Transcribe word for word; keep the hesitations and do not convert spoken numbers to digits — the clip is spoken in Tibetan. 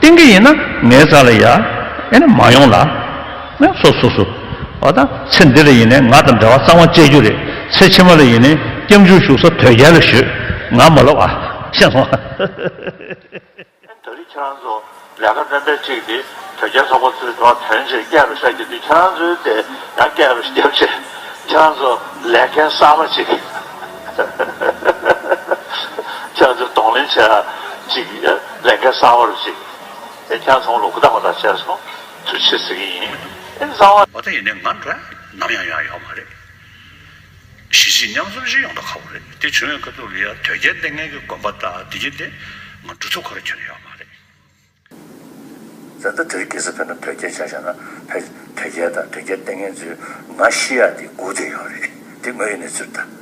ཡིན་གྱི་ཡིན་ན་ངའི་རྩ་ལ་ཡ། ཨེ་ནི་མ་ཡོང་ལ། ཨེ་སོ་སོ་སོ། འོ་ད་ཚེ་འདི་ལ་ཡིན་ནའི་ང་དང་འབྲེལ་བ་གཙང་མ་བཅད་རྒྱུ་རེད། ཚེ་ཕྱི་མ་ལ་ཡིན་ནའི་སྐྱབས་འཇུག་ཞུ་ས་དོལ་རྒྱལ་ལ་ཤོད། ང་མ་ལོབས་ཨ། ཤེས་སོང་ཨ། ད་རེས་ཁྱེད་རང་ཚོ་ལས་ཀ་དཔེ་དཔེ་གཅིག་དེ་དོལ་རྒྱལ་ཚོགས་པ་ཚོའི་དོ་དོན་ཆེད་སྐད་རུ་བཤད་ཀྱི་དུས་ཁྱེད་རང་ཚོའི་དེ་ཡང་སྐད་རུ་བརྒྱབ་བྱས་ཁྱེད་རང་ཚོ་ལས་འགན་གསར་པ་ཅིག་ཁྱེད་རང་ཚོ་གདོང་ལེན་བྱས་ཅིག་ལས་འགན་གསར་པ་རུ་ཅིག་དེ་ཁྱེད་རང་ཚོ་ལོ་གུ་དག་པ་དང་བྱས་སོང་ཐུགས་རྗེ་ཆེ་ཟེར་གྱི་ཡིན། ཨེ་གསང་བ། འོ་ད་ཡིན་ནའི་ང་འགྲོ་ནམ་ཡང་ཡོང་ཡ་ཡོད་མ་རེད། གཞིས་བྱེས་མཉམ་འཛོམས་ཤིག་ཡོང་ད་ཁག་པོ་རེད། དེ་བྱུང་བའི་ཁ་ཐུག་ལ་ཡ་དོལ་རྒྱལ་བསྟེན་མཁན་གྱི་དགོན་པ་དང་དེ་གྱིས་དེ་ང་འགྲོ་ཚུགས་ཁོ་ར་ཁྱོན་ནས་ཡོད་མ་རེད། ད་ལྟ་དེ་རིང་ཁ་སང་དཔེར་ན་དོལ་རྒྱལ་ཆ་བཞག་ན་ཕ་དོལ་རྒྱལ་དང་དོལ་རྒྱལ་བསྟེན་མཁན་ཚོས་ང་ཤི་ཡ་དེ་སྒུག་བསྡད་ཡོད་རེད། དེ་དངོས་ཡོད་གནས་ཚུལ་ད།